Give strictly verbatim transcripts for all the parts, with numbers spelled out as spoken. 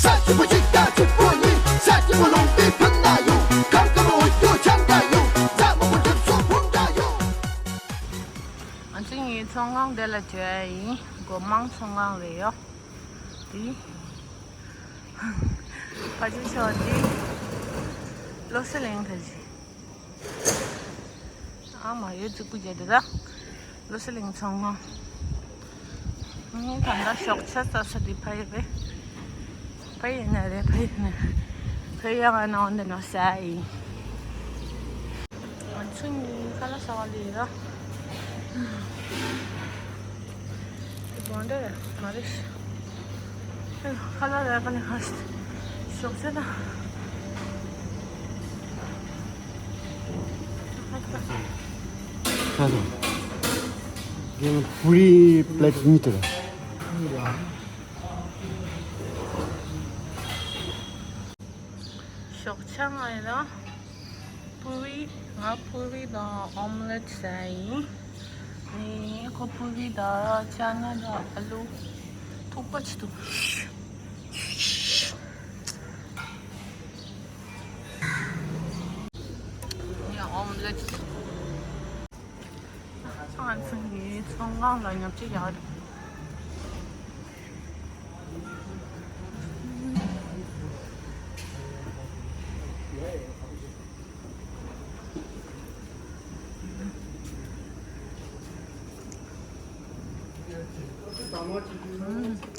ས་ཆེན་པོ་གཅིག་དང་གཅིག་པོ་གཉིས། ས་ཆེན་པོ་ལུང་པའི་ཕུ་ན་ཡོད། གང་ག་མོ་འོད་སྐྱོ་ཆང་ག་ཡོད། ཟ་མ་པོ་གྲིབ་སོ་ཕུང་ག་ཡོད། ང་ཚོ་གཉིས་ཚོང་ཁང་དེ་ལ་བྲོས་ཡིན། སྒོ་མང་ཚོང་ཁང་རེད་ཡོད། དེ། ཕ་ཆུ་ཆོག་དེ། བློ་གསལ་གླིང་ཁ་ཅིག་ཨ་མ་ཡོད་རྫིག་པོ་བརྒྱབ་འདུག་ད། བློ་གསལ་གླིང་ཚང་མ། ངས་ད་ལྟ་ཞོགས་ཇ་ཟ་ས་དེ་ཕ་ཡི་རེད། ཕ་ཡི་ན་རེད། ཕ་ཡི་ན། ཕ་ཡི་ཡང་ང་ནང་འདི་ནང་ཟ་ཡིན། ང་ཚོ་གཉིས་ཁ་ལག་ཟ་བ་ལས་ར། དེ་བོང་འདྲ་རེད་མ་རེད། ཁ་ལག་ར་ཀ་ནས་ཁ་ཤས་ཞོགས་ཇ་དང་། ཁ་ལག་ཡང་པུ་རི་པི་ལེ་ཊི་གཉིས་དེ་རེད། ཞོགས་ཇ་ང་ཡིན་ན། པུ་རི། ང་པུ་རི་དང་ཨོམ་ལེ་ཊི་ཟ་ཡིན། ནི་ཁོ་པུ་རི་དང་ཅ་ན་དང་ཨ་ལུ། ཐུག་པ་ཆི་འདུག་ནི་ཨོམ་ལེ་ཊི། ང་ཚོ་ནི་ཚོང་ཁང་ལ་ཉོ་ཆ་རྒྱག་རེད།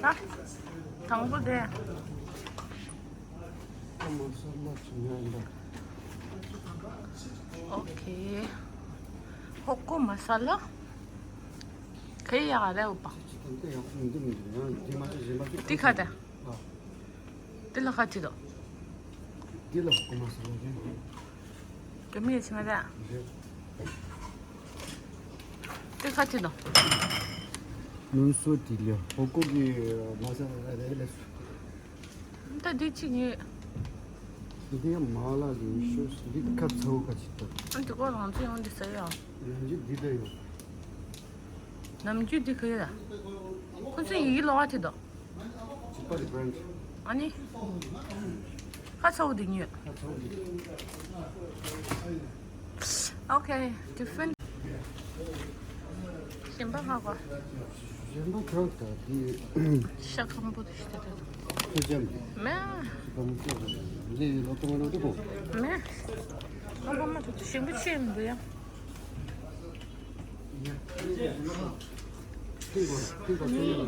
ཨ། དང་པོ་དེ། ཨོ་ཁེ། ཧོ་ཀོ་མ་ས་ལ། ཁེ་ཡ་རེ་ཨོ་པ། དེ་ཁ་ད། དེ་ལ་ཁ་ཐི་དོ། དེ་ལ་ཧོ་ཀོ་མ་ས་ལ་རེད། དེ་མི་ཡ་ཆི་མ་རེད། དེ་ཁ་ཐི་དོ། ནུ་སོ་དེ་ལ་ཧོ་ཀོ་གི་མ་ས་ལ་རེད་ལ། ད་འདི་གཅིག་ཉོས། འདི་ཡང་མ་ལ་ལུས་ཤོས་འདི་ཁ་ཚ་བོ་ཁ་ཅིག་ད། ཨ་འདི་ཀོ་རང་ཚོ་ཡོང་འདི་ཟེར་ཡ། ནམ་རྒྱུན་འདི་ད་ཡོད། ནམ་རྒྱུན་འདི་ག་ཡོད་ད། ཁོ་ཚོ་ཡི་གེ་ལོག་ཨ་ཐི་ད། ཅི་པ་རི་བྷ་རན་ཌི། ཨ་ནི། ཁ་ཚ་བོ་འདི་ཉོས། ཁ་ཚ་བོ་འདི། ཨོ་ཁེ། ཏི་ཕིན། གཞན་པ་ཧ་གོ། གཞན་པ་གང་ལྟར་དེ། ཤ་སྐམ་པོ་དེ་ཤ་དེ། ཐུ་ཅམ་དེ། མེ། ཤ་སྐམ་པོ་དེ་ལོ་ཏོ་མ་ལོ་ཏོ་གོ། མེ། ལོ་ཏོ་མ་ཐུག་གཞན་པ་ཆེ་མི་འདུག་ཡ།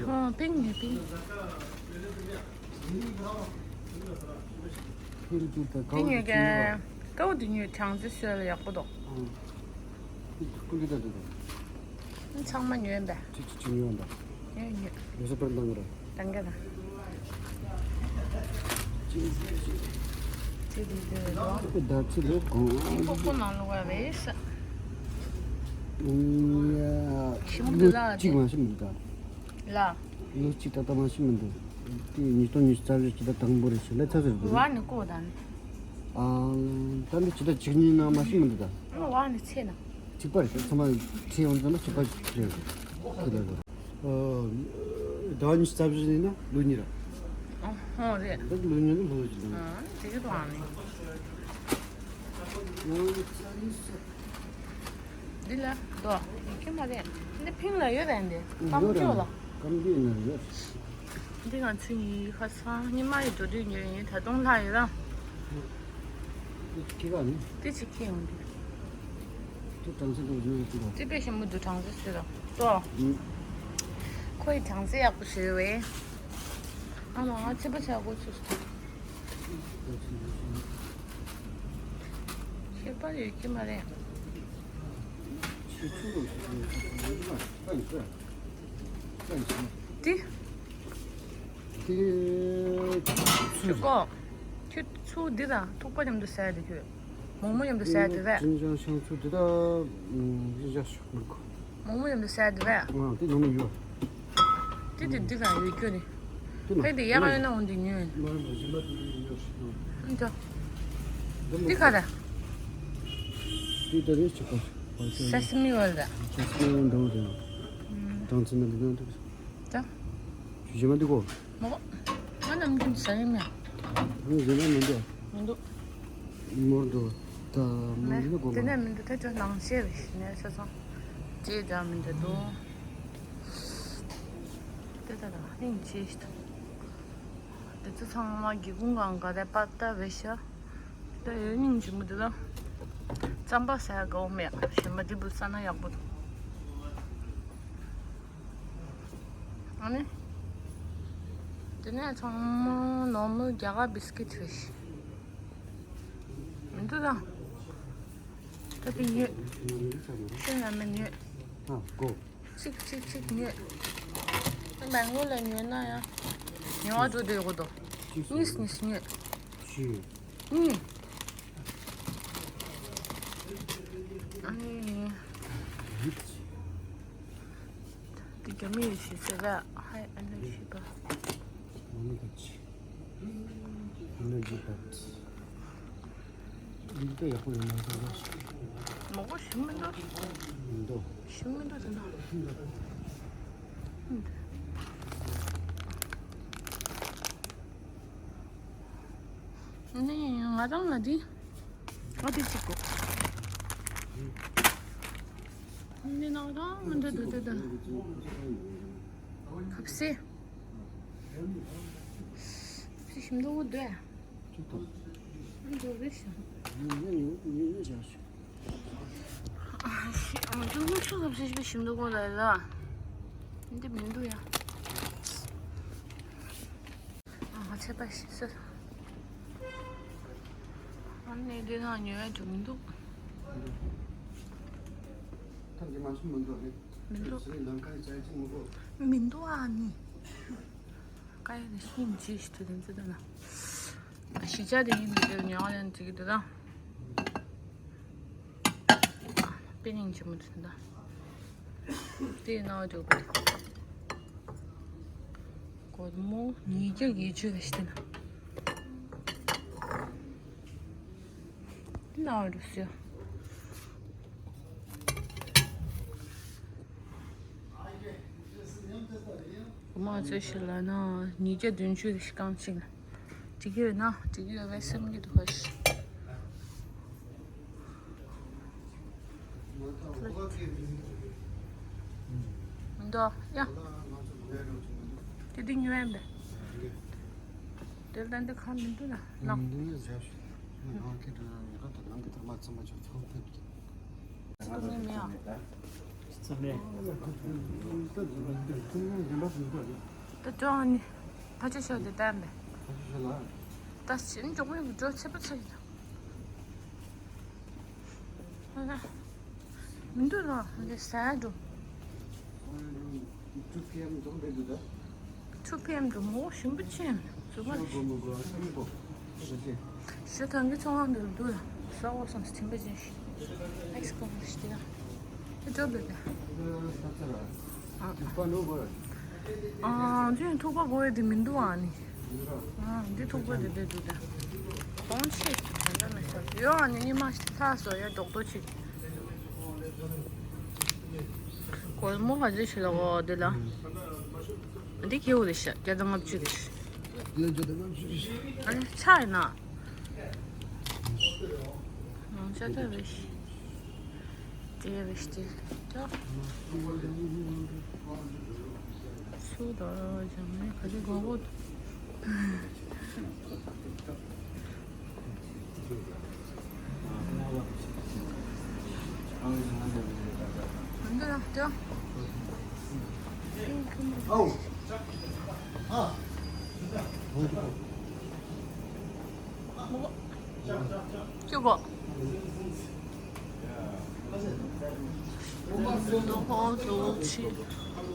ཧོ། པིང་ནས་པིང་། ཕིལ་ཏུ་ད་དེ་ཉོས་ཀྱང་། ཀའུ་དེ་ཉོས་གྲང་རྩེད་བཟོས་ལ་ཡག་པོ་འདུག་ཨང་། ཀུ་ཀུ་ཀི་ད་དུ་དུ། ཚང་མ་ཉོས་འདི། ཅི་ཅི་ཅི་ཉོས་འདི། ཉོས་ཉོས། ཡོད་ས་པར་འདང་གི་རེད། འདང་གི་རེད། ཅི་ཅི་ཅི། ཅི་དེ་དེ་རེད་འདུག་ཨ་ཁུ་ད་ཅི་ལོ་གོང་། ཁོ་ཁོ་ནང་ལོགས་རེད་ས། ཨུམ་ཡ། ཞིམ་པོ་འདུག་ལ། ལོ་གཅིག་མ་ཞིམ་འདུག་ད། ལ། ལོ་གཅིག་ད་ལྟ་མ་ཤི་མི་འདུག་དེ་ཉིས་སྟོང་ཉི་ཤུ་རྩ་བཞི་ཇི་ལྟར་དང་པོ་རེད་ཤི་ལ་ཚ་ཟེར་དགོས་རེད། ཝ་ནི་ཀོ་དང་། ཨ། ད་འདི་ཇི་ལྟར་གཅིག་གཉིས་ནང་མ་ཤི་མི་འདུག་ད། ཨ་ཝ་ནི་ཚེ་ན། གཅིག་པ་རེད་ཚང་མ་ཁྲིད་ཡོང་ཙང་ན་གཅིག་པ་ཁྲིད་རེད། ཁྱེད་ལ་རེད། ཨ། ཟླ་བ་ཉི་ཤུ་རྩ་བཞི་ཡིན་ན་ལོ་གཉིས་རེད། ཨ་ཧོ་རེད། ད་ལོ་གཉིས་ནི་ལོ་གཅིག་དང་། ཨ་དེ་གི་དང་ནི། ང་ཚ་ཡིན་ས། འདི་ལ་དོ། ཡི་གེ་མ་རེད། འདི་ཕིང་ལ་ཡོད་རེད་འདི། ཨ་ཀམ་ཡོད་ཅོ་ལ། ར། ཀམ་གྱི་ན་ཡོད། འདི་ང་ཚོའི་ཡི་ཁ་སང་ཉི་མ་ཡི་འགྲོ་དུས་ཉོས་ཡིན་ད་དུང་ལྷག་ཡོད་ར། ཁྱི་ག་ནི། དེ་ཅི་ཁྱི་ཡོང་འདི། དེ་གྲངས་ཚད་དུ་ཉོས་ཡོད་དུ་ར། དེ་དཔེ་ཞིམ་པོ་འདུག་གྲངས་ཚད་ཟེར་ར། དོ། ཁོའི་གྲངས་ཚད་ཡག་པོ་ཞུ་བས། ཨ་མ་ང་ཚིག་པ་བྱ་དགོས་ཚུལ། ཁྱད་པར་ཡོད་ཀྱི་མ་རེད། དེ། དེ། ཆུ་ཀོ། ཁྱོད་ཚུར་འདི་དང་ཐུག་པ་མཉམ་དུ་ཟ་ཡ་དེ་ཁྱོད། མོག་མོག་མཉམ་དུ་ཟ་ཡ་དེ་རེད། ཅིན་ཅང་ཤང་ཚུར་འདི་དང་། ཅིན་ཅང་ཤང་མི་གོ། མོག་མོག་མཉམ་དུ་ཟ་ཡ་དེ་རེད། ཨ་དེ་ནང་མི་ཡོད། དེ་དེ་འདི་ག་ཡོད་ཁྱོད་ནི། དེ་ན། ཕ་དེ་ཡག་ཡོད་ན་འོང་དེ་ཉོས། མ་རེད་མ་རེད་མ་རེད་མ་རེད། འདི་ག་རེད། དེ་ད་རེས་ཆུ་ཀོ། ས་སི་མི་བར་ར། ས་སི་མི་འདྲ་བོ་རེད། གྲངས་ཚད་ན་འདི་ན་འདུག་ད། ཞུ་ཞུ་མ་འདུག་གོ། མོ། ང་ ནམ་རྒྱུན་ཟ་ཡིན་མེད། ཨ་ཟེར་ན་མི་འདུག་མི་འདུག་མོར་འདུག་ད་མོར་ནས་འདུག་གོ་དེ་མ། ནས་མི་འདུག་ད་ཅོ་ནང་ཤེས་རེད་ནས་ཆ་ཚང་ཅེས་ཀྱང་མི་འདུག་དེ་ད་ད་ཧིང་ཅེས་ཤི་ད། དེ་ཚོ་ཚང་མ་སྒེའུ་ཁུང་སྒང་ག་རེ་པར་ལྟ་བས་ཤ། ད་ཡོད་སྙིང་རྗེ་མོ་དེ་ལ། རྩམ་པ་ཟ་ཡག་དགའ་བོ་མེད་གཞན་པ་འདི་བུ་ཟ་ན་ཡག་པོ་འདུག་ཨ་ནི། དེ་ནས་ཚང་མ་ནོར་མལ་རྒྱ་གར་བིས་ཀིད་རེད། མི་འདུག་ད། ད་དེ་ཉོས། ཁྱོད་ལ་མི་ཉོས། ཨ་གོ་གཅིག་གཅིག་གཅིག་ཉོས། ད་མེང་གོ་ལ་ཉོས་ན་ཡང་ཉོ་བ་འགྲོ་བསྡད་དགོས་དོ། གཉིས་གཉིས་ཉོས། གཅིག་གཉིས། ཨ་ནི། ཡིད་ཀྱི། དེ་རྒྱ་མི་ཡི་ཞིག་ཟེར་བས་ཧའི་ཨ་ནི་ཞིག་པ། ཨ་ནི་ཀྱི། ཨ་ནི་ཀྱི་པ། འདི་ལྟ་ཡག་པོ་ཡོད་མ་རེད་ཟེར་བ། མོག་པོ་ཞིམ་མི་འདུག་མི་འདུག་ཞིམ་མི་འདུག་དེ་ན། ནི་ང་རང་ལ་འདི། ཨ་འདི་གཅིག་གོ་འདི་ནང་རང་འདི་འདི་འདི་འདི། ཁབ་སེ། ཁབ་སེ་ཞིམ་འདུག་འདི། འདི་རེད་ཤག་ཨ་ཤི་ཨ་མ་ཅུང་ཆུ་ཁབ་སེ་ཞིམ་འདུག་གོ་ལ་ལ། འདི་མི་འདུག་ཡ། ཨ་ང་ཚད་པ་ཤི་ཟེར། ཨ་ནི་འདི་ན་ཉོ་ཡ་ཅུང་མི་འདུག་ཐབས་ཀྱི་མ་ཤི་མི་འདུག་ནི། མི་འདུག་ཟི་ལི་ལང་ཀའི་ཅའི་ཅི་མི་གོ་མི་འདུག་ཨ་ནི། ཀའི་ནི་ཤིང་ཅི་ཞིག་ཏུ་དེ་ཚོ་ད་ན། གཞིས་ཆགས་དེ་ཡིན་དུས་དེར་ཉོ་བ་ལེན་ཅིག་གི་དུ་དང་། དཔེ་སྙིང་རྗེ་མོ་དུ་དང་། དེ་ཡི་ནང་དུ་གོ། སྒོར་མོ་ཉིས་བརྒྱ་བརྒྱད་ཅུ་རེ་ཞིག་དེ་ན། དེ་ན་འོ་རུ་སུ་ཡ། སྒོར་མོ་ཚོས་ཤི་ལ་ན་ཉིས་བརྒྱ་བདུན་ཅུ་རེ་ཞིག་རྐང་གཅིག་ན། འགྲིག་གི་ཡོད་ན་འགྲིག་གི་ཡོད་པའི་སེམས་ཀྱི་འདུག་ག་ཤི། མི་འདུག་ཡ། དེ་དུས་ཉོ་ཡ་མེད། དེ་ལྟ་འདི་ཁ་མི་འདུག་ན་ལགས། ཚོ་ནི་མེད་ཨ། ད་ཅོ་ཨ་ནི་ཕ་ཆོས་ཤོག་དེ་ལྟ་མེད། ད་ཕྱིན་འཇོག་མི་འགྲོ་ཚེ་པ་ཚེ་ཡིན། མི་འདུག་ར་འདི་ཟ་འགྲོ། two PM འགྲོ་མོ་ཞིམ་པོ་ཆེ། ཟུར་མ་ཞུ་ཐང་གི་ཚོང་ཁང་འདི་ལ་འདུག་ལ་ཟ་འོ་སམ་སི་ཐིམ་པ་ཅན་ཞིག་ཨེག་སི་ཀོ་ཤི་དེ་ཡང་དེ་འགྲོ་འདུག་ལ། ཨ་འདི་ཐུག་པ་དགོས་ཡ་དེ་མི་འདུག་ཨ་ནི། ཨ་འདི་ཐུག་པ་དེ་འདྲ་འདུག་ད། གོང་ཆེ་ག་འདྲ་མེད་ས་ཡོད་ཨ་ནི་ཉི་མ་ལྷག་སོ་ཡ་རྡོག་རྡོག་ཅིག་སྒོར་མོ་ག་ཚོད་ཞིག་ལ་འོ་འདི་ལ། འདི་ཁེའུ་རེད་ཤག་བརྒྱ་དང་ལྔ་བཅུ་རེད་ཤག་ཨ་ནི་ཆ་ཡིན་ན། ནང་ཆ་ད་རེད་ཤག་དེ་རེད་ཤག་དེ་ད། སུ་ད་ཅང་ནས་ག་ཚོད་གོ་གོ།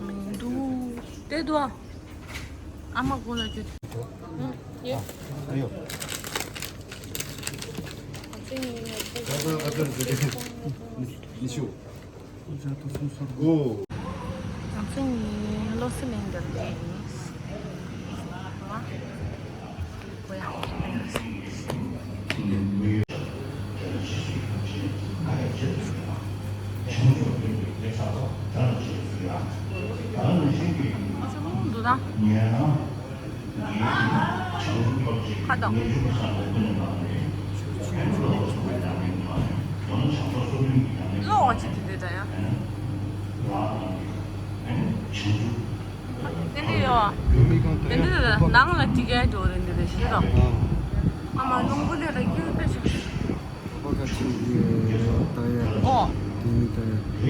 མི་འདུག་དེ་འདུག་ཨ་མ་གོ་ལ་རྒྱུ། ཨ་ཡོ། ཨ་ཙི་ཉི་མ་ཨ་ཙི་ཉི་མ་ཨ་ཙི་ཉི་མ། ཨོ། ང་ཚོ་གཉིས་བློ་གསལ་གླིང་དུ་བསྡད་ཡིན། ཨ། ཨོ་ཡ། ང་ཚོ་ལྷུང་འདུག་ད། ཁ་དང་། ལོག་ཅིག་དེ་འདྲ་ཡང་། དེ་འདྲ་ཡོད། དེ་འདྲ་ནང་ལ་ཅིག་ཡ་འགྲོ་རེད་འདི་རེད་ཤི་རོ། ཨ་མ་རླུང་བུ་ལས་ལ་རྒྱུ་པེ་ཅིག་ཁོ་ག་ཅིག་ད་ཡ། ཨོ། དེ་ནི་ད་ཡ།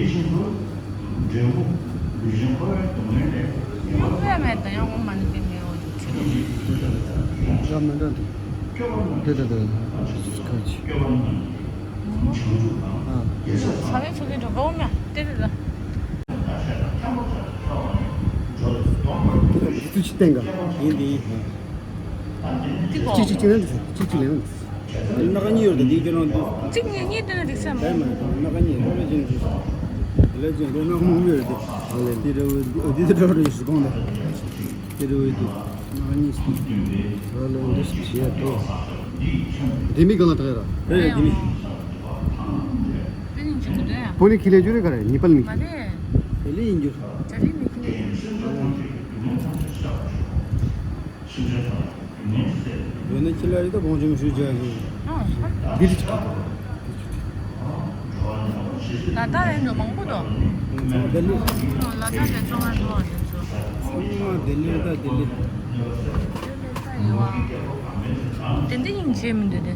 ཡོད་པས་མེད་དང་ཡང་འོང་མ་ནི་དེ་ནས་འོ་དེ་ཚོ། ད་མི་འདྲ་འདུག་དེ་དེ་དེ་ཁ་ཅིག་ཨ། ཚ་བའི་ཚོ་གི་འགྲོ་གོ་མེད་དེ་དེ་དེ། དེ་ལ་བུ་ཚུ་ཅི་བསྟན་ག་ཡིན་དེ་ཡིན། དེ་གོ་གཅིག་གཅིག་གཅིག་ལེན་འདུག་གཅིག་གཅིག་ལེན་འདུག་སྣ་ཁ་གཉིས་ཡོད་དེ་འདི་ཁྱོད་རང་འདུག་གཅིག་གཉིས་གཉིས་དེ་ན་འགྲིག་ས་མ། ཨེ་མ་ད་སྣ་ཁ་གཉིས་ཡོད་རེད་ཅན་འདུག་དེ་ལ་ཅན་འདི་སྣ་ཁ་མང་མོ་ཡོད་དེ། ཨ་ལེ་འདི་འདྲ་བོ་འདི་འདི་འདྲ་བོ་རེད་ཞུ་གོང་ད། འདི་འདྲ་བོ་འདུག་སྣ་ཁ་གཉིས་སུ། ཨ་ལེ་འདི་སུ་བྱེད་ཡ་འགྲོ། འདི་མི་གང་ལ་ཐག་ཡ་ར། རེད་རེད་འདི་མི། པོ་ནི་ཁི་ལེ་ཇུ་རེད་ག་རེ་ཉི་པལ་མི། དེ་ལས་ཡིན་རྒྱུ། འོ་ན་ཁྱི་ལ་རི་ད་བོང་ཆེན་ཞུ་བྱ་ཞིག་འདི་རི་ཅིག་ད་ལྟ་རེད་འགྲོ་མང་པོ་འདུག་ལ་དྭགས་ལས་ཚོང་བ་འགྲོ་བ་དེ་ཚོ། ཚང་མ་ལྡི་ལི་ད་ལྡི་ལི། དེ་འདི་ཡིན་བྱེད་མི་འདུག་དེ།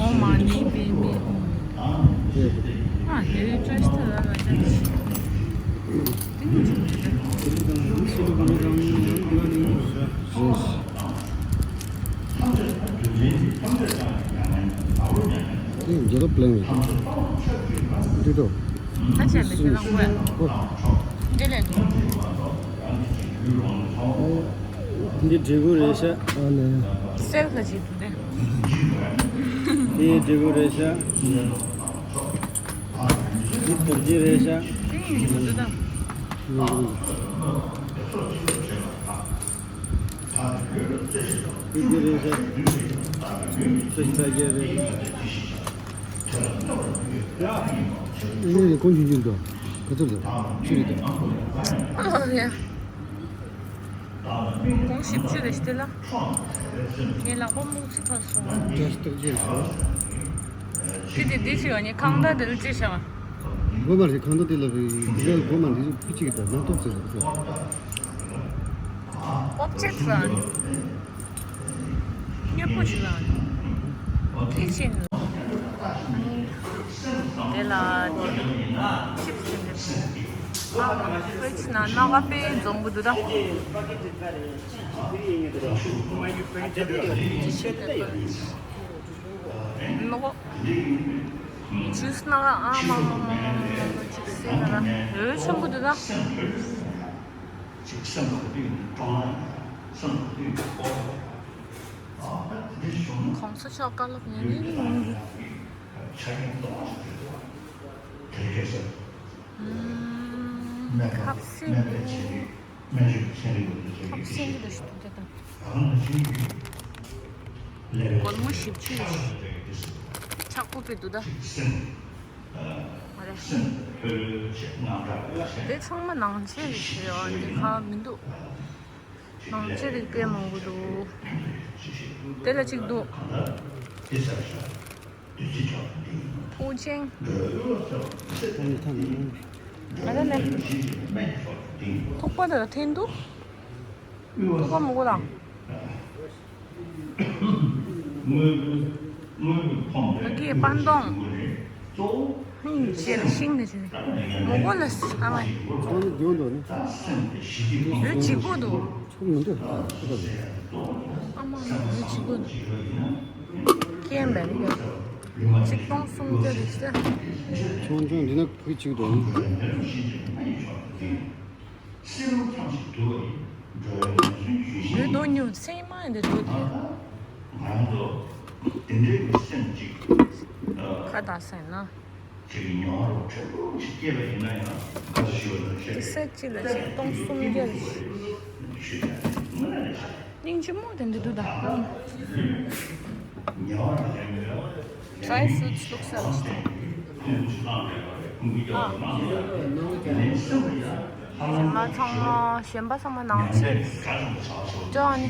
ཨོ་མ་ནི་པེ་པེ་ཨོ། ཨ་དེ་བཀྲ་ཤིས་ལ་ལ་ཅན་ཞིག་དེ་ནི་ཅིག་དེ་འདྲ། དེ་རྒྱལ་ཁབ་གླེང་བའི་འདི་དོ། ད་བྱས་ལ་ཁྱེད་རང་དགོས། འདི་ལས་འདུག་འདི་འབྲས་བུ་རེད་ཤག་ཨ་ལེ། སེལ་ཁ་ཅིག་འདུག་སྟེ། འདི་འབྲས་བུ་རེད་ཤག་འདི་དོར་ཅི་རེད་ཤག་དེ་ཡིན་འདུག་ད། དེ་འདི་རེད་ཤག་དེ་ཤི་ད་རྒྱལ་རེད། ཨེ་ནས་ཀོང་ཆུང་ཆུང་དང་ག་ཚོད་དང་ཆུ་རེད་དང་། ཨ་ཡ། གོང་བཞི་བཅུ་རེ་སྟེ་ལ། ངའི་ལག་པ་སྨུག་ཚི་ཁ་སོང་། བཀྲ་ཤིས་རྟགས་བརྒྱད་སོང་། དེ་དེ་དེ་ཞིག་ཡོད་ནི་ཁང་བདག་དེ་ལ་ཅི་བྱ་བ། སྒོ་མ་རེད་ཁང་བདག་དེ་ལ་རེད་འདི་ལ་སྒོ་མ་རེད་ཕི་གཅིག་གི་ད་ནང་ཐོག་ཚེ་རེད་ཚེ། ཨོབ་ཅེག་ལ། སྨྱོ་པོ་ཞིག་ལ། དེ་ཕྱིན། དེ་ལ་ཅིབ་སི་དེ་འདྲ། ཨ་ཕི་རིཇ་ནང་སྣ་ཁ་དཔེ་འཛོམས་པོ་འདུག་ད། ལོ། ཇུས་སྣ་ཁ་ཨ་མ་མ་མ་མ་མ་མ་ཅིག་སེ་ན་ར་འོད་ཆེན་པོ་འདུག་ད། ཅིག་སེམས་ཁ་དུས་ནི་སྤྲང་ན་ཡང་སེམས་ཁ་དུས་ནི་ཨོ་ཨ་འདི་བྱུང་ན། གོང་ས་མཆོག་བཀའ་སློབ་ཉན་ནི་ཡིན། ཆ་རྐྱེན་གཙང་མ་ཞིག་བྱེད་དགོས། དེ་སྐད་ཟེར། སྨན་ཁབ་ཁབ་སེ་སྨན་པའི་ཚན་རིག་སྨན་ཞིབ་ཀྱི་ཚན་རིག་པ་འདི་ཚོ་ཁབ་སེ་ཡིན་འདི་ཞིག་འདུག་ད། ད་ང་ཚོའི་ལས་སྒོར་མོ་བཞི་བཅུ་ཆག་སྒོ་སྤེལ་འདུག་ད། ཅིག་སེམས། མ་རེད། སེམས་ཕོ་རོལ་ཆེ་དངངས་སྐྲག་ཡོད་ཚད། དེ་ཚང་མ་ནང་ཆེན་རེད་ཟེར་བ་འདི་ཁག་མི་འདུག་ནང་ཆེན་རིགས་དཔེ་མང་པོ་འདུག་དེ་ལ་གཅིག་འདུག་ཕུའུ་ཅན། ཨ་ད་ནས། ཐུག་པ་དེ་ལ་འཐེན་འདུག་ཐུག་པ་མང་པོ་དང་། དངོས་པོ་དངོས་པོ་ཕོངས་པའི། ཕ་གིའི་པན་ཏོང་། ཧིན་ཅེ་ལ་ཤིང་ནི་ཅེ་ནི། མོ་གོ་ལ་ཨ་མ། ཁོང་ནི་རྒྱུན་དུ་ནི། སེམས་དེ་ཞི་བདེ་ཕོངས། ལུས་གཅིག་པོ་འདུག་ཁོང་མི་འདུག་ཨ་མ་ལུས་གཅིག་པོ་འདུག་ཁྱེད་མེད་ནི་ཡོད། ཆིག་སྟོང་སུམ་བརྒྱ་རེད་ཟེར། ཆུང་ཆུང་འདི་ན་ཕུག་གཅིག་འདུག་སེམས་ཐམས་ཅད་དུ་ཡི་འགྲོ་བའི་ངན་སོང་ཞུ་ཞིང་འདོད་དོ་ཉུང་སེམས་མ་འདི་འདོད་དེ། ང་རང་ཚོ་དེ་འདྲའི་སེམས་ཅིག་ཁ་དང་སེམས་ན། ཅིག་མྱོང་བ་ཕྲན་བུ་ཅིག་སྐྱེས་པ་ཡིན་ན་ཡང་དགའ་བསུ་ཞུ་བ་དང་བཤད། ས་གཅིག་ལ་ཆིག་སྟོང་སུམ་བརྒྱ་རེད། ཞུ་བ་དངོས་གནས་རེད་ཤག་སྙིང་རྗེ་མོ་དེ་འདྲ་འདུག་ད། Dry fruits looks like ཨ། གཞན་པ་ཚང་མ་གཞན་པ་ཚང་མ་ནང་ཆེན་ཅོ་ཨ་ནི།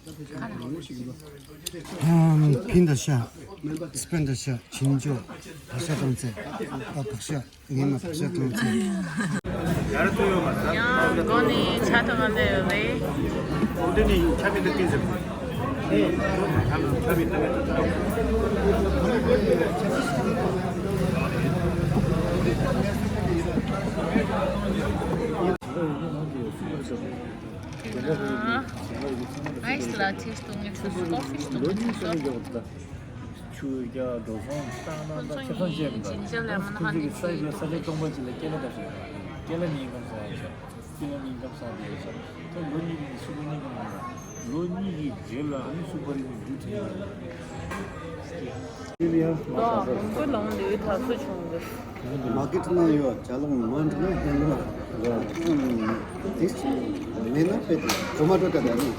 ཕིན་ད་ཤ། སྤེན་ད་ཤ། ཆིན་ཅོ། བག་ཤ་གཏོང་ཚེ། ཨ་བག་ཤ། ངས་མ་བག་ཤ་གཏོང་ཚེ། ཡང་སྒོ་ནས་ཆ་ཐོག་ག་ལེ་ཡོད་རེད། འོ་དེ་ནས་ཆ་མེད་དུ་བསྟན་ཟེར། ཆ་མེད་དུ་བསྟན་ཟེར། དེ་ན་ཨའི་སི་ལ་ཏེ་བཏུང་ངེས་བྱུང་སོང་། ཀོ་ཕི་བཏུང་ངེས་བྱུང་སོང་། ཆུ་རྒྱག་འགྲོ་སོང་བཏང་ན། ཁོ་ཚོ་ཁྱེད་ཚོ་ཡིན་མཇལ་ལ་མ་ན་ཧ་གི་ས་ཡི་ས་ཆ་སྟོང་པ་ཅིག་ལ་སྐྱེ་ལ་ད་ཞིག་སྐྱེ་ལ་ནི་ཡིན་གམ་ས་ཡ་ཆ། སྐྱེ་ལ་ནི་ཡིན་གམ་ས་དེ་ཡ་ཆ། ཁོ་ལོ་གཉིས་ཀྱི་སུ་ལོ་གཉིས་ཀྱི་ནང་ལ་ལོ་གཉིས་ཀྱི་རྗེས་ལ་ཨ་ནི་སུ་པར་ཡིན་རྒྱུ་དྲན་ཡོད། ལོ་ལོང་ལུས་ཐག་ཚོ་བྱུང་གི། མར་ཀེཊ་ནང་ཡོད་ཅ་ལག་མ་འདྲ་ན་ཧེ་ལོ། ཨམ། དེ་མེད་ན་དཔེ་དེ་ཊོ་མ་ཊོ་ད་ད་ནི།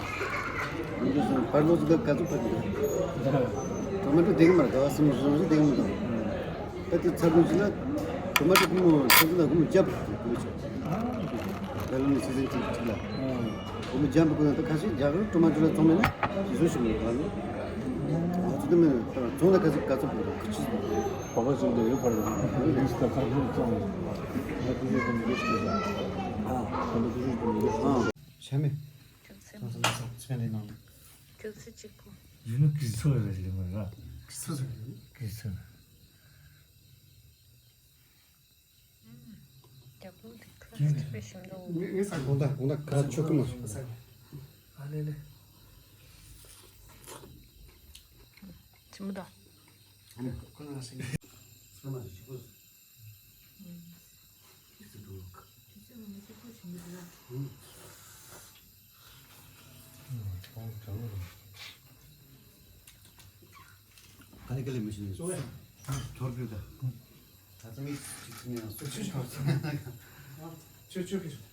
འདི་སོང་བར་ལོ་ཟི་ད་ག་ཚོད་ཕ་གི་ད། ཊོ་མ་ཊོ་དེ་གི་མར་ག་བ་སིམ་བཟོ་ཟི་དེ་གི་མི་འདུག་ད་དེ་ཚ་གུ་ཞིག་ལ་ཊོ་མ་ཊོ་ཀུ་མོ་ཚ་གུ་ལ་ཀུ་མོ་རྒྱབ་ཀུ་མོ་ཆོག་ད་ལོ་ནི་སི་ཛན་གཅིག་གཅིག་ལ། ཨོ་མི་ཇམ་པོ་ཀུན་ཏུ་ཁ་ཤས་རྒྱ་གར་ཊོ་མ་ཊོ་ལ་བཙོང་མེད་ན་ཞིག་བཟོ་ཞིག་མེད་པ་ནི། ང་ཚོ་དེ་མིན་ད་བཙོང་ལ་ཁ་ཚིག་ག་ཚོད་པོ་ཁ་ཆིག་ཟིན། བ་ག་ཟིན་དུ་ཡོད་པར་ཡོད་ན་ལིས་ད་ཁ་ཁུར་བཙོང་ལ་ཁ་ཁུར་ཡོད་པ་མི་འདུག་ཟེར་ད། ཨ་ཁ་ཁུར་ཡོད་པ་མི་འདུག་ཟེར། ཨ་ཤ་མེད། ཁྱོད་ཚེ་མ་ཚང་ཚང་ཚང་ཚེ་འདི་ནང་ལ། ཁྱོད་ཚེ་གཅིག་པོ། ཡིན་ན་གི་ཚོད་རེད་ལེ་མ་ར། གི་ཚོད་རེད། གི་ཚོད། རྒྱབ་ལོགས་དེ་ཁ་ཚིག་པའི་ཞིམ་འདུག་ངས་ས་དགོང་དག་དགོང་དག་ག་ཆོག་གི་མ་ཞོག་ཨ་ལེ་ལེ། ཆི་མོ་ད། ཨ་ནི་ཁོ་ན་ས་ས་མ་ཞིག་པོ། ཨུ། ཁྱི་ཚོ་འགྲོ་ལོག་ཁྱི་ཚོ་ང་ཚོ་ཁོ་ཞིག་མི་འདུག་ཨ། ཨུ། ག་ལེ་ག་ལེ་མི་ཤེས་ནས་ཐོར་བུ་ད། ད་ཚང་མི་གཅིག་ནས་སུ་ཆུ་ཆུ་ཆུ་ཆུ་གི།